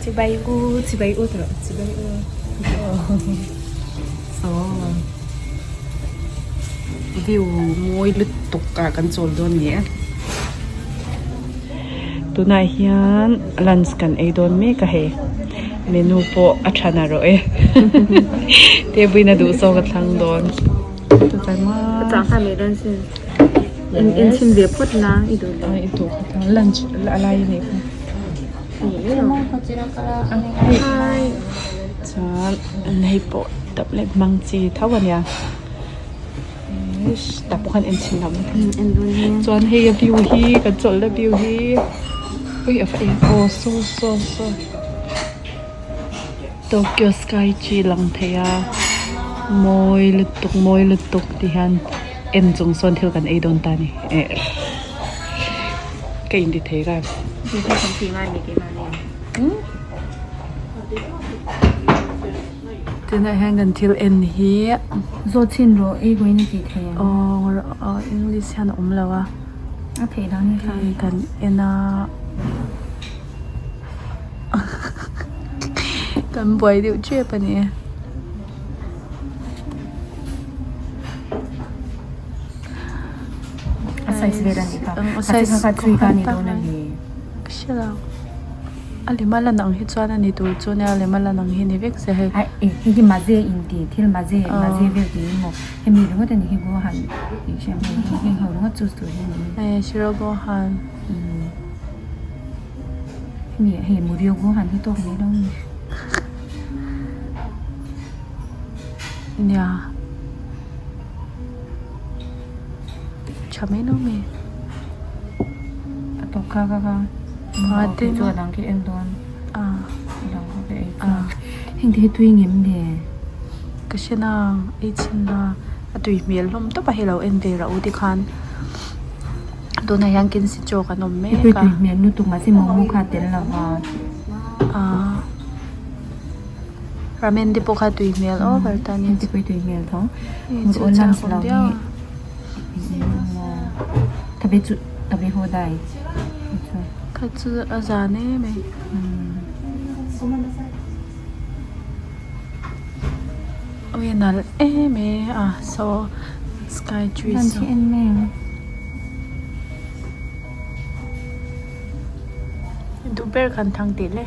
Chibai u chibai u tawh chibai u Saw view mawi lutuk ah kan chawl dawn ni e. Tunah hian lunch kan ei dawn mek a hei menu pawh a tha na rawh e table in a duh zawk a thlang dawn. Lunch a lai a nih kha. Chuan hei pawh tablet hmang chi tho a nia tah pawh khan en chhin loh chuan hei a view hi kan chawlhna view hi ui a va eng aw saw saw saw Tokyo sky tree lang thei a mawi lutuk mawi lutuk ti hian en chung sawn thil kan ei dawn ta a ni eh ka inti thei rap. Tunah hian kan thil en hi Zawt chhin rawh ei vawiin a tih theih ang. Aw English hian a awm lo a. A theih dang ni kha. Hei kan en a kan buai deuh tep a ni. A size vel a nih kha. A size kha thui kha a ni dawn a ni. Ka hre lo. A lem a lan ang hi chuan a ni tur chu nia a lem a lan ang hi ni vek se hei. Aih eh hei hi maze in ti thil maze maze vel tiin maw hemi ringawt a ni hi gohan tih hriat hei hei heng ho ringawt choose tur hi a ni. Eh shiro gohan. Umm hemi hei murio gohan hi tawk mai lo a ni. Nia tha mai lo mi. A tawp kha kha kha Te chu a dang khi en dawn a dang kha ka ei chuan heng te hi tui ngem le ka hre na ei chhin na a tui hmel hlawm tawp a hei lo en ve rauh tikhan tunah hian kensi chaw kan awm mek a tui hmel lutuk mahse momo kha a tel lo va ramen te pawh kha tui hmel over ta a ni heng te pawh hi tui hmel tho chu lunch lo hi tabe chu tabe ho dai. Kha chu a zan em em awi a nalh em em a saw sky tree saw duh ber khan thang teh le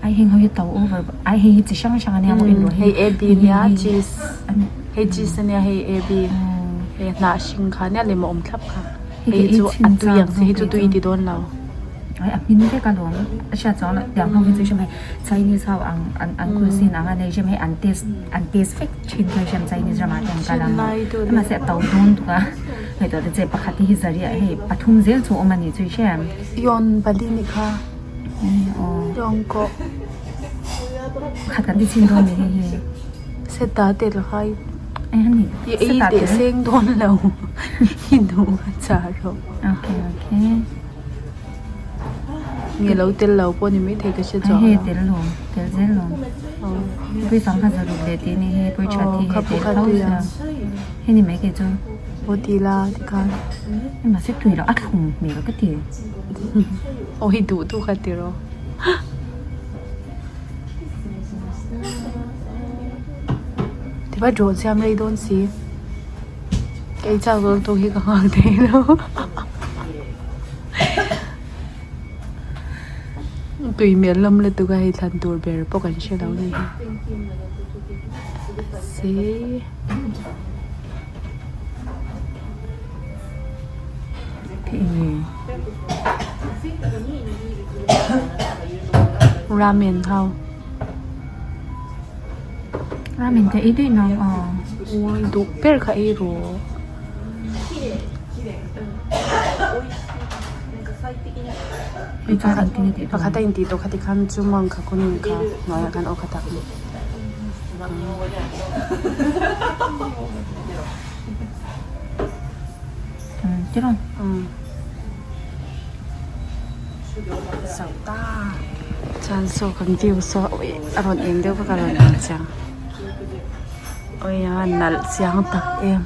ai heng ho hi to over ai hei hi chi hrang hrang ania maw in hei a b nia cheese hei cheese ania hei a b hei hnah hring kha nia lem a awm thlap kha. Hei chu a tui ang che hei chu tui ti dawn lo. Ai a hmin vek alawm a hriat chuang loh tiang ho hi chu hriam hei Chinese ho ang an an cuisine ang a nei hriam hei an taste an taste vek thin kha hriam Chinese ramah te an kal ang mahse a to dawn tuk a hei tawh te che pakhat hi zariah hei pathum zel chu a awm a ni chu i hria em. Yawn pali ni kha yawn kawh. Khat kan ti chhin dawn ni hei hi. Seta tel khai i ei teh seng dawn lo i duh a chah rawh. Okay okay. Nge lo tel lo pawh ni maithei ka hre chuang lo. Hei tel lo tel zel lo. Pui fang kha zaruk leh tih ni hei pui that hi hei tel tho sia. Hei ni mai kei chu. Aw ti la tikhan. Hei mahse tui loh a thlum hmel ka ti. Aw i duh duh kha ti rawh. Tiva draw siam rei dawn si kei chak dawn tawk hi ka nghak thei lo tui hmel hlawm lutuk a hei thlan tur ber pawh kan hre lo ni hi se Ramen ho Ramen te ei daih nang a. Ui duh ber kha ei rawh. Pakhat a intih tawh kha tikhan chu mawng kha kunin kha hnuaiah khan aw kha tak. Zo ta chuan saw kan view saw ui a rawn eng deuh vek a rawn lang chiang ui a nalh chiang tak em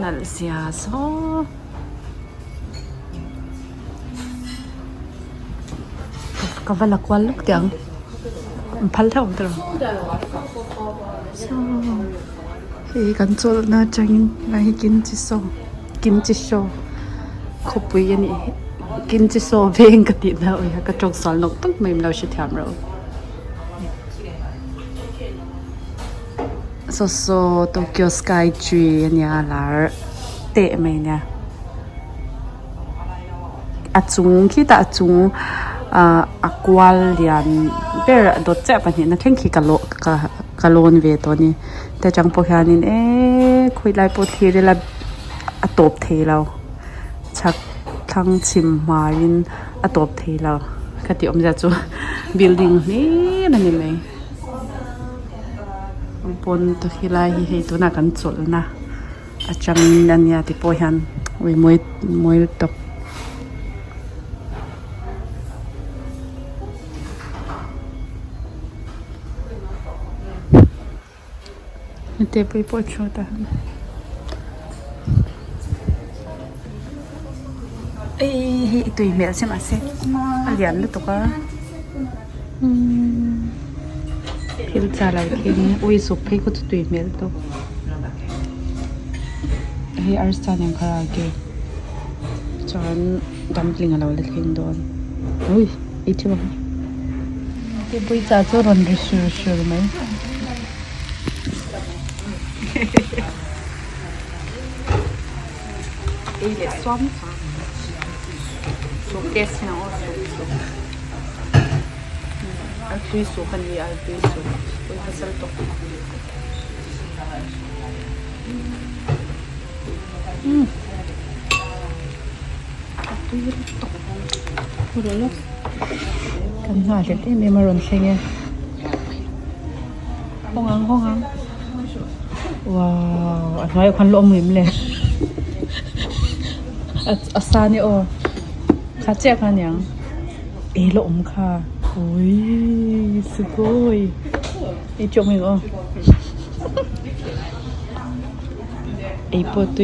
nalh zia saw. Ka va la kual lawk teh ang an phal theuh ang tiraw hei hi kan chawlhna atangin helai hi kimchi show kimchi show khawpui a nih hi kimchi show veng ka tih na awih a ka tawng sual nawk tawk mai min lo hrethiam rawh u saw saw Tokyo sky tree a nia lar teh mai a nia. A chung khitah a chung ah a kual lian ber a dawt chiah pahnihna thleng khi ka lawh ka ka lawn ve tawh a ni ta tang pawh hianin eee khawilai pawh thlir ila a tawp thei lo chhak thlang chhim hmaiin a tawp thei lo ka tih awmzia chu building hlir a ni mai pawn te khilai hi hei tunah kan chawlhna. A changin a nia tih pawh hian ui mawi mawi lutuk. Hete pawh pawh a thu ta. Ei hei tui hmel che mahse a lian lutuk a. Thil cha lo thleng ui zuk phei khaw chu tui hmel tawp hei arsa nen kharake chuan dumpling alo la thleng dawn ui ei theuh ang tepui cha chu a rawn ri sur sur mai. Ei leh suam suam suk test hian aw suk suk artui suk a ni a artui suk ui pasal tawk umm a tui lutuk kan nghah hlelh em em a rawn thleng e hawng ang hawng ang. Wow a hnuaiah khan la awm rem le a sa nia aw kha chiah kha aniang e la awm kha ui sugoi ei teuh mai ang aw ei pawh tui.